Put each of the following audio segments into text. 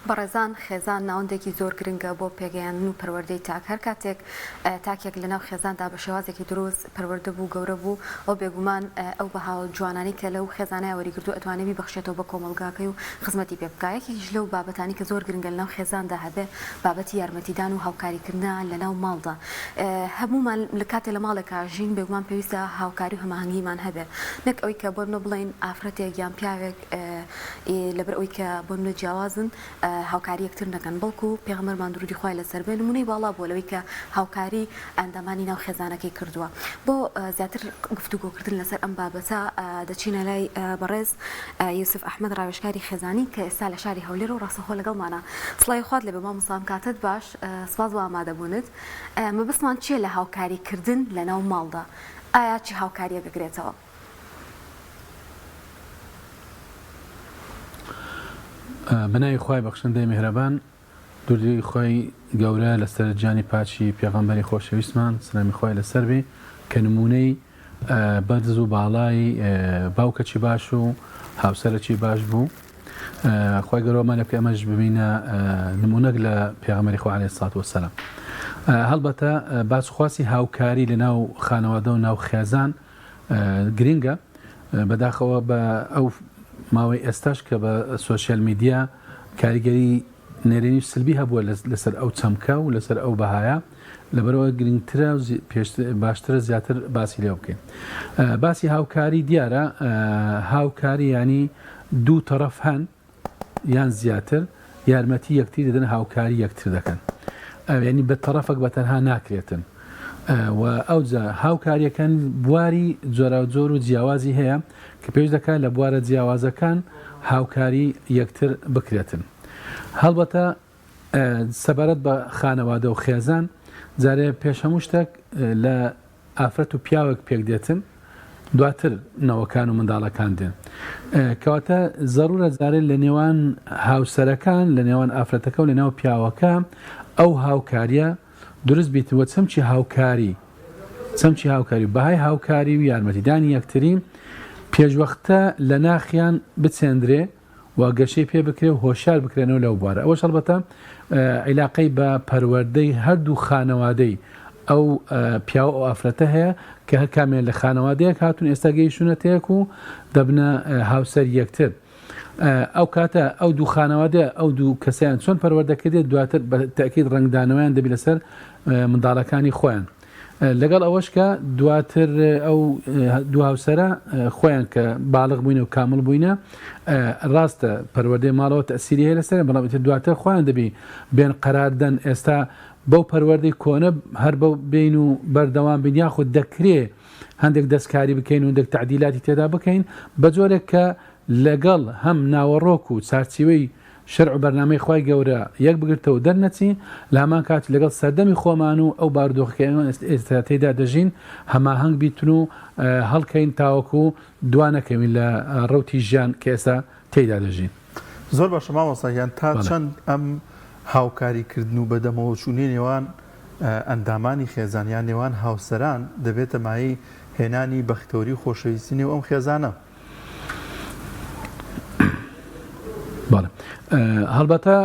بەڕێزان خێزان ناوەندێکی زۆر گرنگە بۆ پێگەیاندن و پەروەردەی تاک، هەر کاتێک تاکێک لەناو خێزاندا بە شێوازێکی دروست پەروەردە بوو گەورە بوو ئەو بێگومان ئەو بەها جوانانەی کە لەو خێزانەیا وەریگرتووە ئەتوانێ بیبەخشێتەوە بە کۆمەڵگاکەی و خزمەتی پێ بکا یەکێکیش لەو بابەتانەی کە زۆر گرنگە لەناو خێزاندا هەبێ بابەتی یارمەتیدان و هاوکاریکردنە لەناو ماڵدا هەموومان لە کاتێ لە ماڵێکا ژین بێگومان پێویستە هاوکاری و هەماهەنگیمان هەبێ نەک ئەوەی کە بۆ نمونە بڵێین ئافرەتێک یان پیاوێک لەبەر ئەوەی کە بۆ نمونە جیاوازن هاوکاری یەکتر نەکەن بەڵکو پێغەمبەرمان درودی خوای لەسەر بێ نمونەی باڵا بووە لەوەی کە هاوکاری ئەندامانی ناو خێزانەکەی کردووە بۆ زیاتر گفتوگۆکردن لەسەر ئەم بابەتە دەچینە لای بەڕێز یوسف ئەحمەد ڕاوێژکاری خێزانی کە ئێستا لە شاری هەولێر و ڕاستەخۆ لەگەڵمانە سڵاوی خوات لێبێ مامۆستا ئەم کاتەت باش سپاس بۆ ئامادەبوونت مەبەستمان چییە لە هاوکاریکردن لەناو ماڵدا ئایا چ هاوکارییەک ئەگرێتەوە؟ بەناوی خوای بەخشندەی میهرەبان دروودی خوای گەورە لەسەر گیانی پاکی پێغەمبەری خۆشەویستمان سلامی خوای لەسەر بێ کە نمونەی بەرز و باڵای باوکەکی باش و هاوسەرەکی باش بوو خوای گەورە وامان لێ بکە ئەمەش ببینە نمونەک لە پێغەمبەری خوا علیه الصلاة والسلام هەڵبەتە باس خواسی هاوکاری لە ناو خانەوادە و ناو خێزان گرنگە بەداخەوە بە ئەو ماوەی ئێستاش کە بە سۆشیال میدیا کاریگەری نەرێنی و سلبی هەبووە لەسەر ئەو چەمکە و لەسەر ئەو بەهایە لەبەرەوە گرنگترە و باشترە زیاتر باسی لێ بکەین باسی هاوکاری دیارە هاوکاری ینی دوو تەرەف هەن یان زیاتر یارمەتی یەکتری دەدەن هاوکاری یەکتر دەکەن ینی بە تەرەفەک بە تەنها ناکرێتن و ئەوجا هاوکاریەکان بواری جۆراوجۆر و جیاوازی هەیە کە پێویست دەکات لە بوارە جیاوازەکان هاوکاری یەکتر بکرێتن هەڵبەتە سەبارەت بە خانەوادە و خێزان جارێ پێش هەموو شتێک لە ئافرەت و پیاوێک پێک دێتن دواتر نەوەکان و منداڵەکان دێن کەواتە زەرورە جارێ لە نێوان هاوسەرەکان لە نێوان ئافرەتەکە و لە ناو پیاوەکە ئەو هاوکاریە دروست بیت و چەمکی هاوکاری چەمکی هاوکاری و بەهای هاوکاری و یارمەتیدانی یەکتری پێشوەختە لە ناخیان بچێندرێ و گەشەی پێ بکرێ و هۆشیار بکرێنەوە لەو بوارە ئەوەش هەڵبەتە عیلاقەی بە پەروەردەی هەردوو خانەوادەی ئەو پیاو ئەو ئافرەتە هەیە کە هەر کامیان لە خانەوادەیەک هاتوون ئێستا گەیشتونەتەیەک و دەبنە هاوسەر یەکتر ئەو کاتە ئەو دوو خانەوادە ئەو دوو کەسیان چۆن پەروەردە کردێت دواتر بە تەئکید ڕەنگدانەوەیان دەبی لەسەر منداڵەکانی خۆیان لەگەڵ ئەوەش کە دواتر ئەو دوو هاوسەرە خۆیان کە باڵغ بووینە و کامڵ بووینە ڕاستە پەروەردەی ماڵەوە تەسیری هەیە لەسەر بەڵام ئیتر دواتر خۆیان دەبی بێن قەرار دەن ئێستا بەو پەروەردەی کۆنە هەر بەو بین و بەردەوام بین یاخود دەکرێ هەندێک دەستکاری بکەین و هەندێک تەعدیلاتی تێدا بکەین بە جۆرێک کە لەگەڵ هەم ناوەڕۆک و چارچیوەی شەرع و بەرنامەی خوای گەورە یەک بگرتەوە و دەرنەچی، لە هەمان کات لەگەڵ سەردەمی خۆمان و ئەو بارودۆخە کە ئێمە ئێستا تێیدا دەژین هەماهەنگ بیتن و هەڵکەین تاوەکو دوا نەکەوین لە ڕەوتی ژیان کە ئێستا تێیدا دەژین. زۆر باشە مامۆستا گیان تا بەڵێ. چەند ئەم هاوکاری کردن و بەدەمەوەچوونەی نێوان ئەندامانی خێزان یان نێوان هاوسەران دەبێتە مایەی هێنانی بەختەوەری و خۆشەویستی نێو ئەم خێزانە؟ بەڵێ هەڵبەتە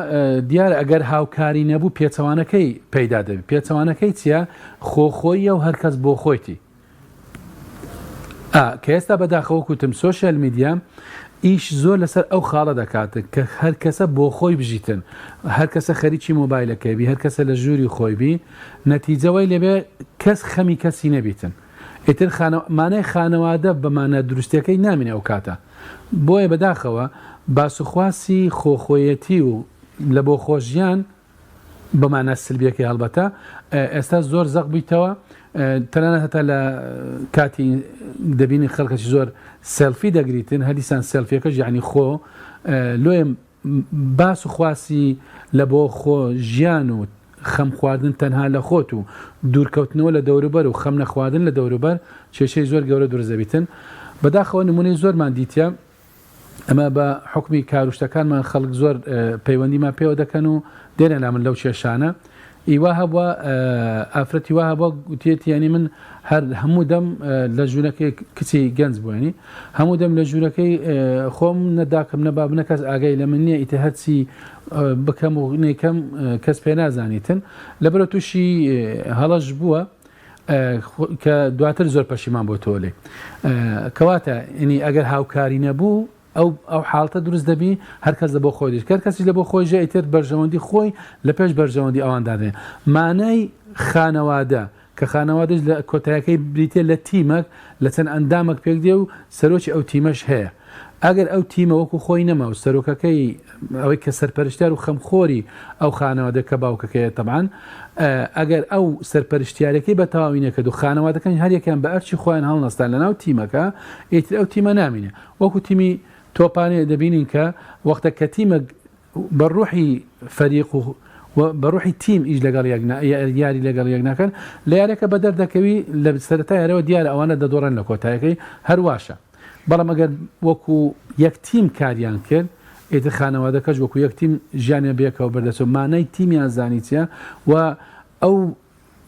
دیارە ئەگەر هاوکاری نەبوو پێچەوانەکەی پەیدا دەبێت پێچەوانەکەی چییە خۆخۆیە و هەرکەس بۆ خۆیتی کە ئێستا بەداخەوە کوتم سۆشیال میدیا ئیش زۆر لەسەر ئەو خاڵە دەکات کە هەر کەسە بۆ خۆی بژیتن هەر کەسە خەریکی مۆبایلەکەی بی هەر کەسە لە ژووری خۆی بی نەتیجەوەی لەبێ کەس خەمی کەسی نەبیتن ئیتر خانە مانای خانەوادە بە مانا دروستەکەی نامینێ ئەو کاتە بۆیە بەداخەوە باسوخواسی خۆخۆیەتی و لە بۆ خۆژیان بە مانا سلبیەکەی هەڵبەتە ئێستا زۆر زەق بوویتەوە تەنانەت هەتا لە کاتی دەبینی خەڵکەکی زۆر سێلفی دەگریتن هەدیسان سێلفیەکەش یعنی خۆ لۆیە باس و خواسی لە بۆ خۆ ژیان و خەم خواردن تەنها لە خۆت و دوورکەوتنەوە لە دەوروبەر و خەم نەخواردن لە دەوروبەر کێشەی زۆر گەورە دروست دەبیتن بەداخەوە نمونەی زۆرمان دیتە ئەمە بە حوکمی کارو شتەکانمان خەڵک زۆر پەیوەندیمان پێوە دەکەن و دێنە لا من لەو کێشانە. ئی وا هەبووە ئافرەتی وا هەبووە گوتیەتی یانی من هەر هەموو دەم لە ژوورەکەی کچی گەنج بوو ینی هەموو دەم لە ژوورەکەی خۆم نەداکم نە باب نە کەس ئاگای لە من نییە ئیتر هەرچی بکەم و نەیکەم کەس پێ نازانیتن لەبەرە تووشی هەڵەش بووە کە دواتر زۆر پەشیمان بۆتەوە لێ کەواتە ینی ئەگەر هاوکاری نەبوو ئەو ئەو حاڵتە دروست دەبی هەر کەس لە بۆ خۆی دەژی کەر کەسیش لە بۆ خۆی ژێ ئیتر بەرژەوەندی خۆی لە پێش بەرژەوەندی ئەوان دادەنێ مانای خانەوادە کە خانەوادەش لە کۆتایەکەی بریتیە لە تیمەک لە چەند ئەندامەک پێک دێ و سەرۆکی ئەو تیمەش هەیە ئەگەر ئەو تیمە وەکو خۆی نەما و سەرۆکەکەی ئەوەی کە سەرپەرشتیار و خەمخۆری ئەو خانەوادە کە باوکەکەیە تەبعەن ئەگەر ئەو سەرپەرشتیارەکەی بە تەواوی نەکرد و خانەوادەکان هەریەکەیان بە ئەرکی خۆیان هەڵنەستان لەناو تیمەکە ئیتر ئەو تیمە نامینێ وەکو تیمی تۆپانێ دەبینین کە وەختە کە تیمەک بە ڕوحی فەریق و بە ڕوحی تیم ئیش لەگەڵ یەک یاری لەگەڵ یەک ناکەن لە یاریەکە بەدەر دەکەوی لە سەرەتا یارەوە دیارە ئەوانە دەدۆڕێن لە کۆتایەکەی هەرواشە بەڵام ئەگەر وەکو یەک تیم کاریان کرد ئیتر خانەوادەکەش وەکو یەک تیم ژیانیان بەیەکەوە بەردەچێت مانای تیمیان زانی چیە و ئەو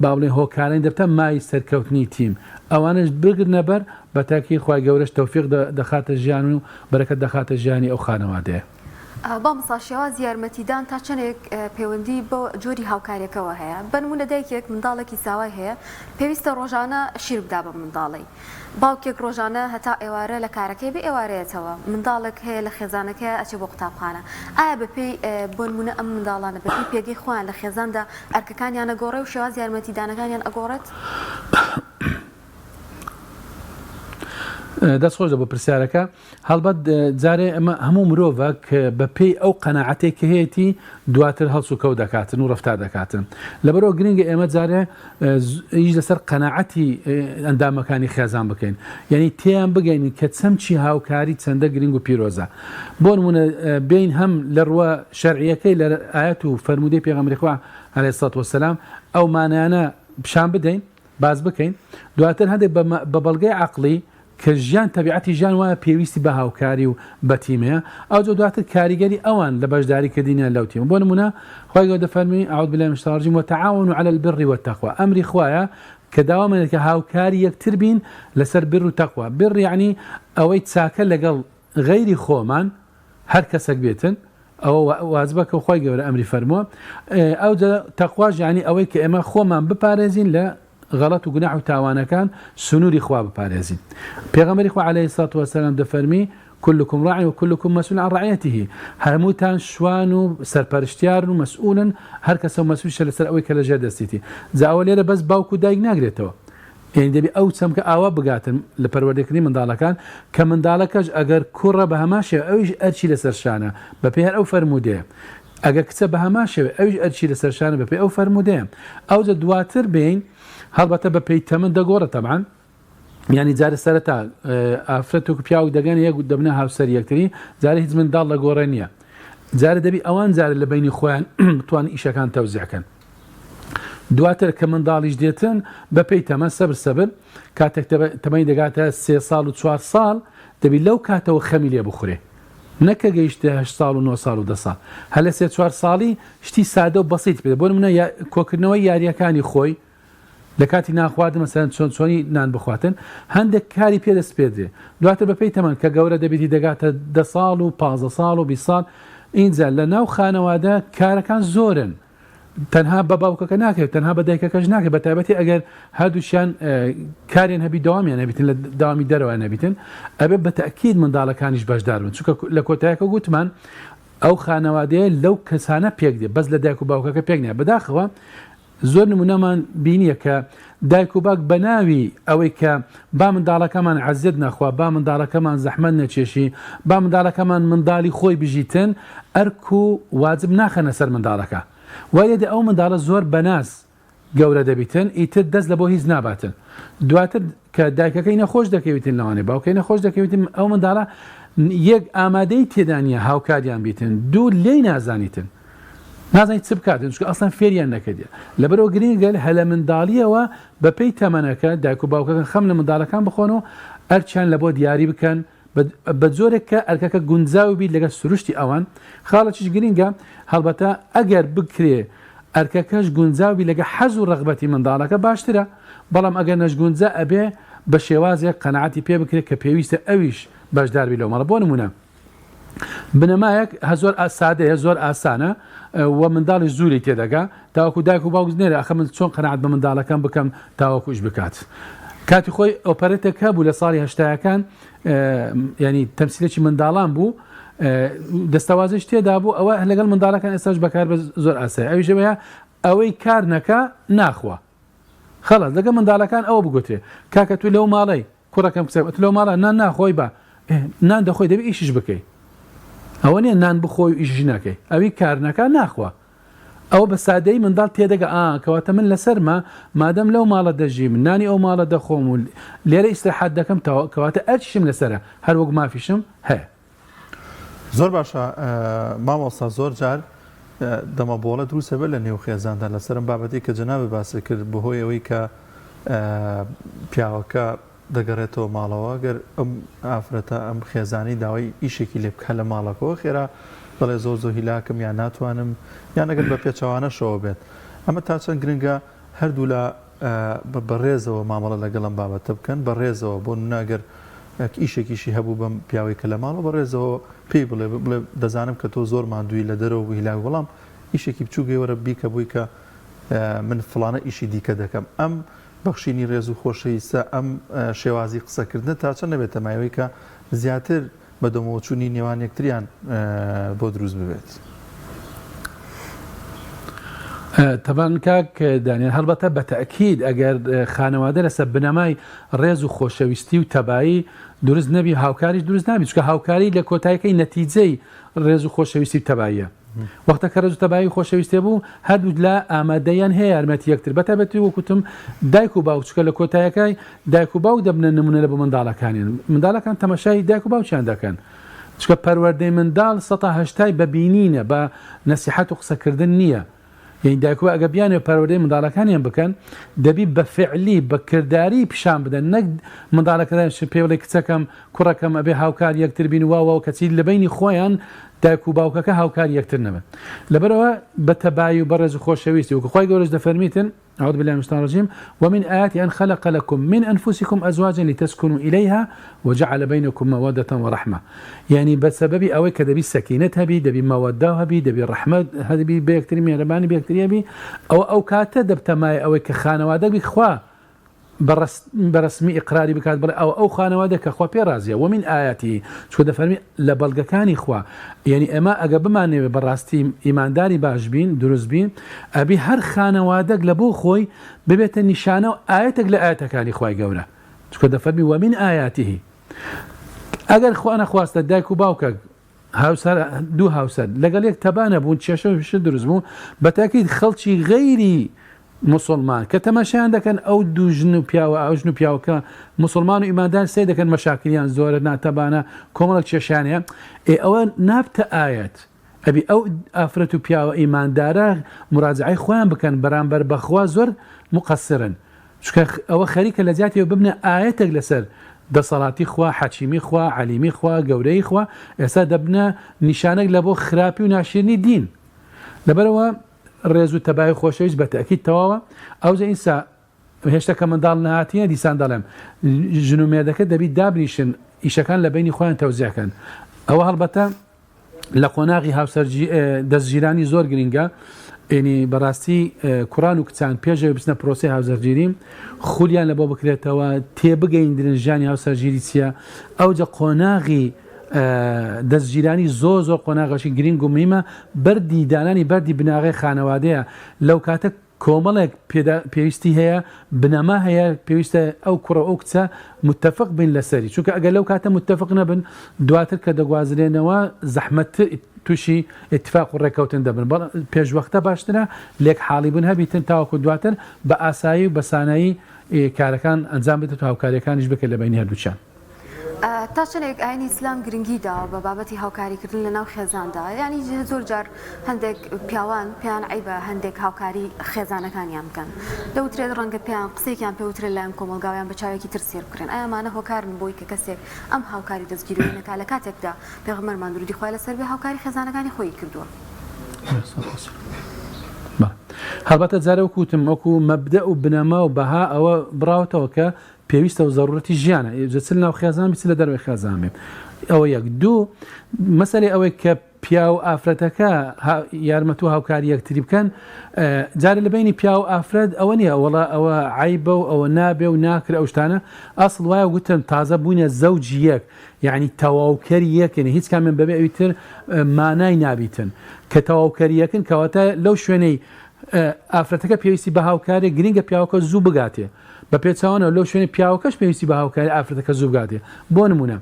با بڵێین هۆکارەی دەبتە مای سەرکەوتنی تیم ئەوانەش بگرنە بەر بە تاکید خوای گەورەش تەوفیق دەخاتە ژیان و بەرەکەت دەخاتە ژیانی ئەو خانەوادەیە. مامۆستا شێوازی یارمەتیدان تا چەندێک پەیوەندی بە جۆری هاوکاریەکەوە هەیە؟ بەنمونە دایکێک منداڵێکی ساوای هەیە پێویستە ڕۆژانە شیر بدا بە منداڵی باوکێک ڕۆژانە هەتا ئێوارە لە کارەکەی بێ ئێوارەیەتەوە منداڵێک هەیە لە خێزانەکەیا ئەچێ بۆ قوتابخانە ئایا بەپێی بۆنمونە ئەم منداڵانە بەپێی پێگەی خۆیان لە خێزاندا ئەرکەکانیان ئەگۆڕێ و شێوازی یارمەتیدانەکانیان ئەگۆڕێت؟ دەست خۆش بۆ پرسیارەکە هەڵبەت جارێ ئەمە هەموو مرۆڤێک بە پێی ئەو قەناعەتێک کە هەیەتی دواتر هەڵس و کەوت دەکاتن و ڕفتار دەکاتن لەبەرەوە گرنگە ئێمە جارێ ئیش لەسەر قەناعەتی ئەندامەکانی خێزان بکەین یعنی تێیان بگەین کە چەمکی هاوکاری چەندە گرنگ و پیرۆزە بۆ نمونە بین هەم لە ڕووە شەرعیەکەی لە ئاەت و فەرموودەی پێغەمبەری خوا علیه الصلاة والسلام ئەو مانایانە پیشان بدەین باس بکەین دواتر هەندێک بە بەڵگەی عەقڵی کە ژیان تەبیعەتی ژیان وایە پێویستی بە هاوکاری و بە تیم هەیە ئەوجا دواتر کاریگەری ئەوان لە بەشداری کردنیان لەو تیمە بۆ نمونە خوای گەورە دەفەرمی اعوذ باللە من الشیطان الرجیم وتعاونوا علی البر والتقوی ئەمری خوایە کە داوامان لێ کە هاوکاری یەکتر بین لەسەر بر و تەقوا بر یعنی ئەوەی چاکە لەگەڵ غەیری خۆمان هەر کەسەک بێتن ئەوە واجبە کە خوای گەورە ئەمری فەرمووە ئەوجا تەقواش یعنی ئەوەی کە ئێمە خۆمان بپارێزین لە غەڵەت و گوناح و تاوانەکان سنووری خوا بپارێزین پێغەمبەری خوا عەلەیهی سڵات وەسەلام دەفەرمی كلكم راع وكلكم مسؤول عن رعيته هەمووتان شوان و سەرپەرشتیارن و مەسئولن هەر کەسە و مەسئولیشە لەسەر ئەوەی کە لەژێر دەستیتی جا ئەوە لێرە بەس باوک و دایک ناگرێتەوە یانی دەبێ ئەو چەمکە ئاوا بگاتن لە پەروەردەکردنی منداڵەکان کە منداڵەکەش ئەگەر کوڕە بە هەمان شێوە ئەویش ئەرکی لەسەر شانە بەپێی هەر ئەو فەرموودەیە ئەگەر کچە بە هەمان شێوە ئەویش ئەرکی لەسەر شانە بەپێی ئەو فەرموودەیە ئەوجە دواتر بێین هەڵبەتە بەپێی تەمەن دەگۆڕێ تەبعەن یانی جارێ سەرەتا ئافرەت و پیاو دەگەن یەک دەبنە هاوسەر یەکتری جارێ هیچ منداڵ لە گۆڕێ نییە جارێ دەبی ئەوان جارێ لە بینی خۆیان بتوان ئیشەکان تەوزیعکەن دواتر کە منداڵیش دێتن بە پێی تەمەن سەبر سەبر کاتێک تەمەنی دەگاتە سێ ساڵ و چوار ساڵ دەبی لەو کاتەوە خەمی لێ بخورێ نەکە گەیشتە هەشت ساڵ و نۆ ساڵ و دە ساڵ هەر لە سێ چوار ساڵی شتی سادە و بەسیت پێ بۆ نمونە کۆکردنەوەی یاریەکانی خۆی لە کاتی نان خواردن مەسەلەن چۆن چۆنی نان بخواتن هەندێک کاری پێ دەسپێدرێ دواتر بە پێی تەمەن کە گەورە دەبێتی دەگاتە دە ساڵ و پازدە ساڵ و 20 ساڵ ئینجا لە ناو خانەوادە کارەکان زۆرن تەنها بە باوکەکە ناکرێت تەنها بە دایکەکەش ناکرێت بە تایبەتی ئەگەر هەردووشیان کاریان هەبی داوامیان هەبیتن لە داوامی دەرەوە نەبیتن ئەبێ بە تەکید منداڵەکانیش بەشدار بن چونکە لە کۆتایەکە گوتمان ئەو خانەوادەیە لەو کەسانە پێک دێ بەس لە دایک و باوکەکە پێک نیە بەداخەوە زۆر نمونەمان بینیە کە دایک و باک بەناوی ئەوەی کە با منداڵەکەمان عەزیەت نەخوا، با منداڵەکەمان زەحمەت نەکێشی، با منداڵەکەمان منداڵی خۆی بژیتن، ئەرک و واجب ناخەنە سەر منداڵەکە. وای لێدێ ئەو منداڵە زۆر بەناز گەورە دەبیتن، ئیتر دەست لەبۆ هیچ ناباتن. دواتر کە دایکەکەی نەخۆش دەکەویتن لەوانەیە باوکەی نەخۆش دەکەویتن ئەو منداڵە یەک ئامادەی تێدا نییە هاوکاریان بیتن، دوو لێی نازانیتن. نازانیت چ بکاتن چونکە ئەسڵەن فێریان نەکردیە لەبەرئەوە گرنگە هە لە منداڵیەوە بەپێی تەمەنەکە دایک و باوکەکان خەم لە منداڵەکان بخۆن و ئەرکیان لە بۆ دیاری بکەن بە جۆرێک کە ئەرکەکە گونجاو بیت لەگەڵ سروشتی ئەوان خاڵێکیش گرنگە هەڵبەتە ئەگەر بکرێ. ئەرکەکەش گونجاو بی لەگە حەز و ڕەغبەتی منداڵەکە باشترە، بەڵام ئەگەر نەشگونجا ئەبێ بە شێوازێک قەناعەتی پێ بکرێت کە پێویستە ئەویش بەشدار بی لەو ماڵە بۆ نمونە بنەمایەک هە زۆر سادەیە زۆر ئاسانە و منداڵیش زوو لێی تێدەگا تاوەکو دایک و باوک نێرە ئەخە من چۆن قەناعەت بە منداڵەکەم بکەم تاوەکو ئیش بکات کاتی خۆی ئۆپەرێتێک هەبوو لە ساڵی هەشتایەکان ینی تەمسیلێکی منداڵان بوو دەستەوازش تێدا بوو ئەوە لەگەڵ منداڵەکان ئێستاش بەکار بە زۆر ئاسای ئەویش ئەوەیە ئەوەی کار نەکا ناخوا خەڵاس لەگەڵ منداڵەکان ئەوە بگوترێ کاکە تو لەو ماڵەی کوڕەکەم کچەکەم ئەتو لەو ماڵە نان ناخۆی با نان دەخۆی دەبی ئیشیش بکەی ئەوە نیە نان بخۆی و ئیشیش نەکەی ئەوی کار نەکا ناخوا ئەوە بە سادەیی منداڵ تێدەگا ئا کەواتە من لەسەرمە مادەم لەو ماڵە دەژیم نانی ئەو ماڵە دەخۆم و لێرە ئیسراحەت دەکەم کەواتە ئەرکیشم لەسەرە هەر وەک مافیشم هەیە. زۆر باشە مامۆستا زۆر جار دەمەبۆڵە دروست ئەبێت لە نێو خێزاندا لەسەر ئەم بابەتەی کە جەنابت باست کرد بەهۆی ئەوەی کە پیاوەکە دەگەڕێتەوە ماڵەوە گەر ئەم ئافرەتە ئەم خێزانی داوای ئیشێکی لێ بکات لە ماڵەکەەوە خێرا دەڵێ زۆر زۆر هیلاکم یان ناتوانم یان ئەگەر بە پێچەوانەشەوە بێت ئەمە تا چەند گرنگە هەردوولا بە ڕێزەوە مامەڵە لەگەڵ ئەم بابەتە بکەن، بە ڕێزەوە، بۆ نمونە ئەگەر ئیشێکیشی هەبوو بەم پیاوەی کە لە ماڵە بە ڕێزەوە پێی بڵێ، بڵێ دەزانم کە تۆ زۆر ماندووی لە دەرەوە بووی هیلاک بەڵام ئیشێکی بچووک هەیە وەرە بیکە بۆی کە من فڵانە ئیشی دیکە دەکەم. ئەم بەخشینی ڕێز و خۆشەویستە، ئەم شێوازی قسەکردنە تا چەند نەبێتە مایەوەی کە زیاتر بەدەمەوەچوونی نێوان یەکتریان بۆ دروست ببێت. تەبان کاک دانیال هەڵبەتە بە تەئکید ئەگەر خانەوادە لەسەر بنەمای ڕێز و خۆشەویستی و تەبایی دروست نەبی هاوکاریش دروست نابی چونکە هاوکاری لە کۆتایەکەی نەتیجەی ڕێز و خۆشەویستی و تەباییە وەختە کە ڕێز و تەبایی و خۆشەویستی بوو هەردوو لا ئامادەیان هەیە یارمەتی یەکتر بەتایبەتی وەکوتم دایک و باوک چونکە لە کۆتایەکەی دایک و باوک دەبنە نمونە لە بۆ منداڵەکانیان منداڵەکان تەمەشای دایک و باوکیان دەکەن چونکە پەروەردەی منداڵ سەتا هەشتای بە بینینە بە نەسیحەت و قسەکردن نییە یعنی دایک و ئەگە بیانەوێت پەروەردەی منداڵەکانیان بکەن دەبی بە فعلی بە کرداری پیشان بدەن نەک منداڵەکەیان پێ بڵێ کچەکەم کوڕەکەم ئەبێ هاوکار یەکتر بین وا وا کەچی لە بەینی خۆیان دایک و باوکەکە هاوکاری یەکتر نەبن لەبەرئەوە بە تەبایی و بە ڕێز و خۆشەویستی وەکو خوای گەورەش دەفەرمیتن اعوذ بالله من الشیطان الرجیم ومن آیاته ان خلق لكم من انفسکم ازواجا لتسکنوا الیها وجعل بینکم مودة ورحمە یعنی بە سەبەبی ئەوەی کە دەبی سەکینەت هەبی دەبی مەوەدە هەبی دەبی ڕەحمە هەبی بە یەکتری میهرەبانی بە یەکتری هەبی ئەوە ئەو کاتە دەبتە مایە ئەوەی کە خانەوادە بی خوا بە ڕەسمی ئیقراری بکات بڵێ ئەوە ئەو خانەوادە کە خوا پێ ڕازیە ومن آیاته چونکە دەفەرمی لە بەڵگەکانی خوا یعنی ئێمە ئەگە بمانەوێ بەڕاستی ئیمانداری باش بین دروست بین ئەبی هەر خانەوادەک لە بۆ خۆی ببێتە نیشانە و ئایەتێک لە ئایەتەکانی خوای گەورە چونکە دەفەرمی ومن آیاته ئەگەر خوا نەخواستە دایک و باوکەک هاوسەر دوو هاوسەر لەگەڵ یەک تەبا نەبوون کێشە و شت دروست بوو بە تاکید خەڵکی غەیری موسڵمان کە تەماشایان دەکەن ئەو دوو ژن و پیاوە ئەو ژن و پیاوەکە موسڵمان و ئیماندار سەیر دەکەن مەشاکلیان زۆرە ناتەبانە کۆمەڵێک کێشەیان هەیە ئێ ئەوە نابتە ئایەت ئەبی ئەو ئافرەت و پیاوە ئیماندارە مراجعەی خۆیان بکەن بەرامبەر بەخوا زۆر مقصرن چونکە ئەوە خەریکە لە جیاتی ئەوە ببنە ئایەتێک لەسەر دەسەڵاتی خوا، حەکیمی خوا، عەلیمی خوا، گەورەیی خوا، ئێستا دەبنە نیشانەک لە بۆ خراپی و ناشیرنی دین. لەبەرئەوە ڕێز و تەبایی و خۆشەویست بە تەئکید تەواوە. ئەوجە ئینسا هێشتا کە منداڵ نەهاتینە دیسان دەڵێم ژن و مێردەکە دەبی دابنیشن ئیشەکان لە بەینی خۆیان تەوزیع کەن. ئەوە هەڵبەتە لە قۆناغی هاوسەرگی دەستگیرانی زۆر گرنگە ینی بەڕاستی کوڕان و کچان پێشەوەی بچنە پرۆسەی هاوسەرگیری خولیان لە بۆ بکرێتەوە تێبگەیندرن ژیانی هاوسەرگیری چییە ئەوجە قۆناغی دەستگیرانی زۆر زۆر قۆناغەشی گرنگ و مهمە بەردی دانانی بەردی بناغەی خانەوادەیە لەو کاتە کۆمەڵێک پێویستی هەیە، بنەما هەیە، پێویستە ئەو کوڕە و ئەو کچە متەفق بن لەسەری، چونکە ئەگەر لەو کاتە متەفق نەبن دواتر کە دەگوازرێنەوە زەحمەتتر تووشی ئیتفاق و ڕێککەوتن دەبن، بەڵام پێشوەختە باشترە لێک حاڵی بوون هەبیتن تاوەکو دواتر بە ئاسایی و بە سانایی کارەکان ئەنجام بدرێت و هاوکارییەکانیش بکرێت لە بەینی هەردووکیان. تا چەندێک ئاینی ئیسلام گرنگی داوە بە بابەتی هاوکاریکردن لە ناو خێزاندا یانی زۆر جار هەندێک پیاوان پێیان عەیبە هەندێک هاوکاری خێزانەکانیان بکەن دەوترێت ڕەنگە پێیان قسەیەکیان پێ وترێت لایەن کۆمەڵگاوە یان بە چاوێکی تر سێر بکرێن ئایا ئەمانە هۆکارن بۆی کە کەسێک ئەم هاوکاری دەستگیرۆیە نەکا لە کاتێکدا پێغەمبەرمان درودی خوای لەسەر بێ هاوکاری خێزانەکانی خۆیی کردووە. هەڵبەتە جارێ وەکو وتم وەکو مەبدەء و بنەما و بەها ئەوە بڕاوەتەوە کە پێویستە و زەرورەتی ژیانە جا چ لەناو خێزان بی چ لە دەرەوەی خێزان بێ ئەوە یەک دوو مەسەلەی ئەوەی کە پیاو و ئافرەتەکە یارمەت و هاوکاری یەکتری بکەن جارێ لە بینی پیاو و ئافرەت ئەوە نییە وەڵا ئەوە عیبە و ئەوە نابێ و ناکرێ ئەو شتانە ئەسڵ وایە گوتم تازە بووینە زەوجی یەک یەعنی تەواوکەری یەکن هیچ کامیان بەبێ ئەوی تر مانای نابیتن کە تەواوکەری یەکن کەواتە لەو شوێنەی ئافرەتەکە پێویستی بە هاوکاری گرنگە پیاوەکە زوو بگاتێ بە پێچەوانەوە لەو شوێنی پیاوەکەش پێویستی بە هاوکاری ئافرەتەکە زوو بگاتێ بۆ نمونە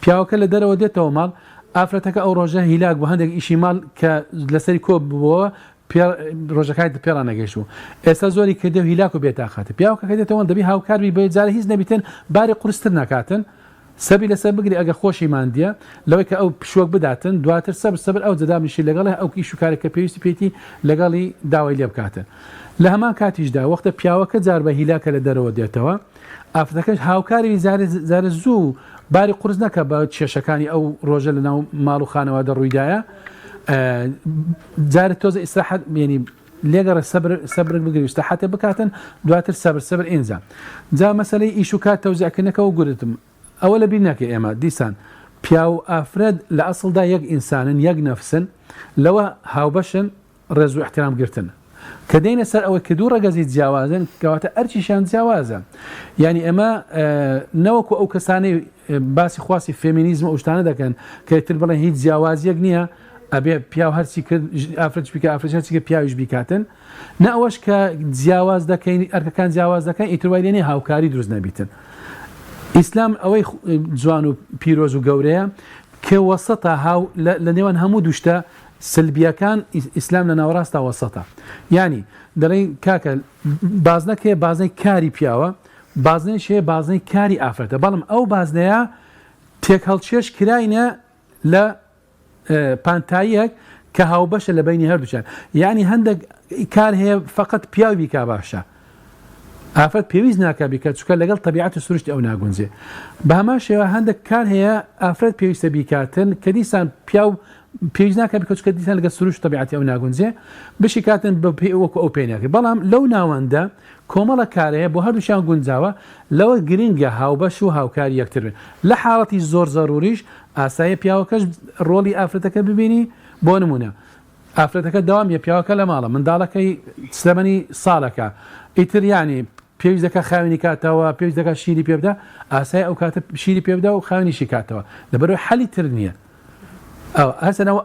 پیاوەکە لە دەرەوە دێتەوە ماڵ ئافرەتەکە ئەو ڕۆژە هیلاک بۆ هەندێک ئیشی ماڵ کە لەسەری کۆ بووەوە ڕۆژەکانی تر پێڕا نەگەیشتبوو ئێستا زۆری کردێ و هیلاک و بێتاقەتە پیاوەکە کە دێتەوە دەبی هاوکار بی بێ جارێ هیچ نەبیتن باری قورستر نەکاتن سەبری لەسەر بگری ئەگەر خۆشی ماندیە لەوەی کە ئەو پشووەک بداتن دواتر سەبر سەبر ئەو جە دابنیشی لەگەڵی ئەو ئیش و کارێک کە پێویستی پێیتی لەگەڵی داوای لێ بکاتن لە هەمان کاتیشدا وەختە پیاوەکە جار بە هیلاکە لە دەرەوە دێتەوە ئافرەتەکەش هاوکاری بی جارێ جارێ زوو باری قورس نەکا بە کێشەکانی ئەو ڕۆژە لە ناو ماڵ و خانەوادە ڕوویدایە جارێ تۆزە ئیسراحەت یعنی لێگەڕێ سەبر سەبرک بگری ئیسراحەتێ بکاتن دواتر سەبر سەبر ئینجا جا مەسەلەی ئیش و کار تەوزیعکردنەکەەوە گورتم ئەوە لەبیر نەکەی ئێمە دیسان پیاو و ئافرەت لە ئەسڵدا یەک ئینسانن یەک نەفسن لەوە هاوبەشن ڕێز و ئیحترام گرتن کە دێینە سەر ئەوەی کە دوو ڕەگەزی جیاوازن کەواتە ئەرکیشیان جیاوازە یانی ئێمە نەوەکو ئەو کەسانەی باسی خواستی فێمینیزم ئەو شتانە دەکەن کە تر بڵێن هیچ جیاوازیەک نییە ئەبێ پیاو هەرچی کرد ئافرەت بیکە ئافرەت هەرچی کرد پیاویش بیکاتن نە ئەوەش کە جیاواز دەکەین ئەرکەکان جیاواز دەکەن ئیتر وای لێ نییە هاوکاری دروست نەبیتن ئیسلام ئەوەی جوان و پیرۆز و گەورەیە کە وەسەتە هاو لە نێوان هەموو دوشتە سلبیەکان ئیسلام لە ناوەڕاستا وەسەتە یانی دەڵێن کاکە بازنەک هەیە بازنەی کاری پیاوە بازنەیش هەیە بازنەی کاری ئافرەتە بەڵام ئەو بازنەیە تێکهەڵکێش کراینە لە پانتاییەک کە هاوبەشە لە بینی هەردووچیان یعنی هەندێک کار هەیە فقط پیاو بیکا باشە ئافرەت پێویست ناکا بیکات چونکە لەگەڵ تەبیعەت و سروشتی ئەو ناگونجێ بە هەمان شێوە هەندێک کار هەیە ئافرەت پێویستە بیکاتن کە دیسان پیاو پێویست ناکات بکات چونکە دیسان لەگەڵ سروشت تەبیعەتی ئەو ناگونجێ بشیکاتن بە پێ وەکو ئەو پێ ناکرێت بەڵام لەو ناوەندە کۆمەڵە کار هەیە بۆ هەردووکیان گونجاوە لەوە گرنگە هاوبەش و هاوکاری یەکتر بن لە حاڵەتی زۆر زەروریش ئاساییە پیاوەکەش ڕۆڵی ئافرەتەکە ببینی بۆ نمونە ئافرەتەکە دەوام نیە پیاوەکە لە ماڵە منداڵەکەی سلەمەنی ساڵەکە ئیتر یانی پێویست دەکات خاوێنی کاتەوە پێویست دەکات شیری پێ بدە ئاسای ئەو کاتە شیری پێ بدە و خاوێنیشی کاتەوە لەبەرەوەی حەلی تر نییە ئەو هەسەنەوە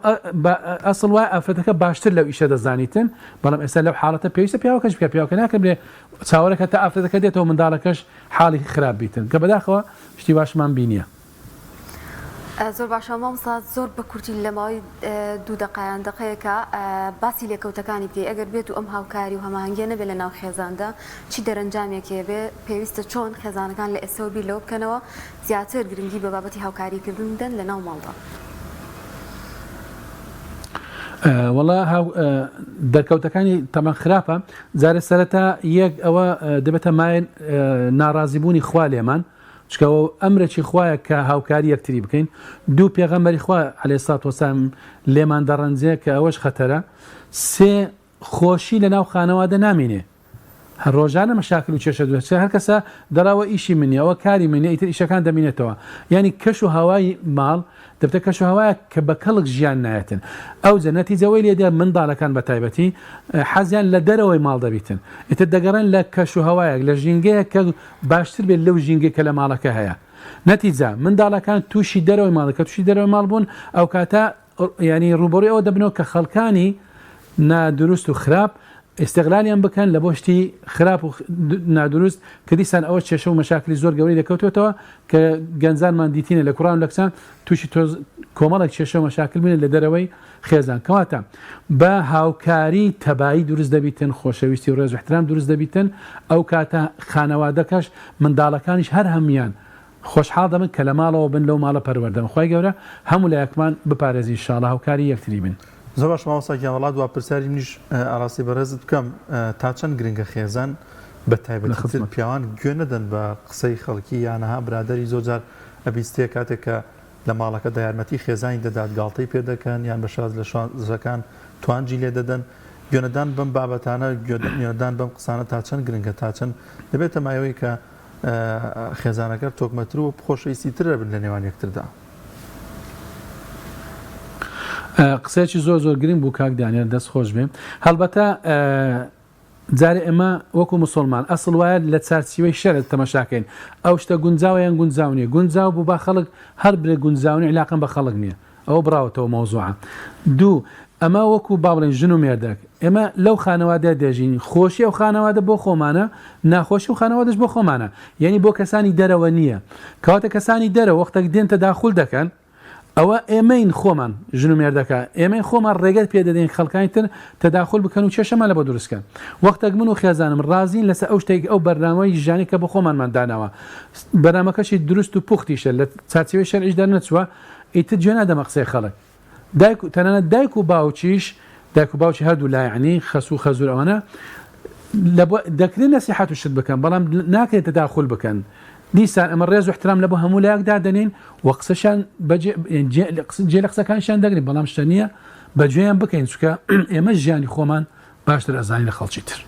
ئەسڵ وای ئافرەتەکە باشتر لەو ئیشە دەزانیتن بەڵام ئێستا لەو حاڵەتە پێویستە پیاوەکەش بکە پیاوەکە ناکە بێ چاوەڕێکە تا ئافرەتەکە دێتەوە منداڵەکەش حاڵی خراپ بیتن کە بەداخەوە شتی واشمان بینیە. زۆر باشە مامۆستا زۆر بە کورتی لە ماوەی دوو دەقە یان دەقەیەکە باسی لێکەوتەکانی بکەی ئەگەر بێت و ئەم هاوکاری و هەماهەنگیە نەبێت لە ناو خێزاندا چی دەرەنجامێک هەیە بێ پێویستە چۆن خێزانەکان لە ئێستەوە بیر لەوە بکەنەوە زیاتر گرنگی بە بابەتی هاوکاریکردن بدەن لە ناو ماڵدا. وەڵا دەرکەوتەکانی تەمان خراپە جارێ سەرەتا یەک ئەوە دەبێتە مایەن ناڕازیبوونی خوا لێمان چونکە ئەوە ئەمرێکی خوایە کە هاوکاری یەکتری بکەین دوو پێغەمبەری خوا عەلەیهی سڵات وەسلام لێمان دەڕەنجێ کە ئەوەش خەتەرە سێ خۆشی لە ناو خانەوادە نامینێ هەر ڕۆژانە مەشاکل و کێشە دروست چ هەر کەسە دەڵێ ئەوە ئیشی من نیە ئەوە کاری من نیە ئیتر ئیشەکان دەمینێتەوە یانی کەش و هەوای ماڵ دەبتە کەش و هەوایەک کە بە کەڵک ژیان نایەتن ئەوجە نەتیجە وەی لێ دێ منداڵەکان بە تایبەتی حەزیان لە دەرەوەی ماڵ دەبیتن ئیتر دەگەڕێن لە کەش و هەوایەک لە ژینگەیەک کە باشتر بێت لەو ژینگەی کە لە ماڵەکە هەیە نەتیجە منداڵەکان تووشی دەرەوەی ماڵ کە تووشی دەرەوەی ماڵ بوون ئەوکاتە یانی ڕووبەڕووی ئەوە دەبنەوە کە خەڵکانی نادروست و خراپ ئیستغلالیان بکەن لە بۆ شتی خراپ و نادروست کە دیسان ئەوە کێشە و مەشاکلی زۆر گەورەی لێکەوتوێتەوە کە گەنجانمان دیتینە لە کوڕان و لە کچان تووشی تۆز کۆمەڵێک کێشە و مەشاکل بوون لە دەرەوەی خێزان کەواتە بە هاوکاری تەبایی دروست دەبیتن خۆشەویستی و ڕێز و احترام دروست دەبیتن ئەو کاتە خانەوادەکەش منداڵەکانیش هەر هەموویان خۆشحاڵ دەبن کە لە ماڵەوە بن لەو ماڵە پەروەردەن خوای گەورە هەموو لایەکمان بپارێزی ان شاءاللە هاوکاری یەکتری بین. زۆر باشە مامۆستا گیان وەڵا دوا پرسیاری منیش ئاراستەی بەڕێزت بکەم تا چەند گرنگە خێزان بە تایبەتی تر پیاوان گوێ نەدەن بە قسەی خەڵکی یان ها برادەری زۆر جار ئەبیستێ کاتێک کە لە ماڵەکەدا یارمەتی خێزانی دەدات گاڵتەی پێ دەکەن یان بە شاز لە شازەکان توانجی لێ دەدەن. گوێنەدان بەم بابەتانە، گوێنەدان بەم قسانە تا چەند گرنگە، تا چەند دەبێتە مایەوەی کە خێزانەکە تۆکمەتر و خۆشەویستی تر بن لە نێوان یەکتردا. قسەیەکی زۆر زۆر گرنگ بوو کاک دانیال دەست خۆش بێ هەڵبەتە جارێ ئێمە وەکو مسوڵمان ئەسڵ وایە لە چارچیوەی شەرع تەمەشاکەین ئەو شتە گونجاوە یان گونجاو نیە گونجاو بوو با خەڵک هەر برێ گونجاو نیە عیلاقەم بە خەڵک نیە ئەوە بڕاوەتەوە مەوزوعە دوو ئەمە وەکو با بڵێن ژن و مێردەک ئێمە لەو خانەوادە دەژین خۆشی ئەو خانەوادە بۆ خۆمانە ناخۆشی و خانەوادەش بۆ خۆمانە یعنی بۆ کەسانی دەرەوە نییە کەواتە کەسانی دەرەوە وەختێک دێن تەداخول دەکەن ئەوە ئێمەین خۆمان، ژن و مێردەکە، ئێمەین خۆمان ڕێگەت پێ دەدەین خەڵکانی تر تەداخول بکەن و کێشەمان لەبۆ دروست کەن. وەختێک من و خێزانم ڕازین لەسەر ئەو شتێک ئەو بەرنامەی ژیانی کە بۆ خۆمانمان داناوە، بەرنامەکەشی دروست و پوختیشە، لە چارچێوەی شەرعیش دەرنەچووە، ئیتر گوێ نادەمە قسەی خەڵک. دایک و تەنانەت دایک و باوکیش، دایک و باوکی هەردوو لا یەعنی خەسوو خەزوور ئەوانە لە بۆ دەکرێت نەسیحەت و شت بکەن بەڵام ناکرێت تەداخول بکەن. دیسان ئەمە ڕێز و احترام لە بۆ هەموو لایەک دادەنێین و قسەشیان بەجێ جێ لە قسەکانیشیان دەگرین بەڵام شتە نییە بەگوێیان بکەین چونکە ئێمە ژیانی خۆمان باشتر ئەزانین لە خەڵکی تر.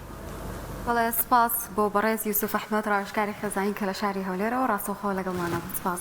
بەڵێ سپاس بۆ بەڕێز یوسف ئەحمەد ڕاوێژکاری خێزانی کە لە شاری هەولێرەوە ڕاستەوخۆ لەگەڵمانە بوو سپاس.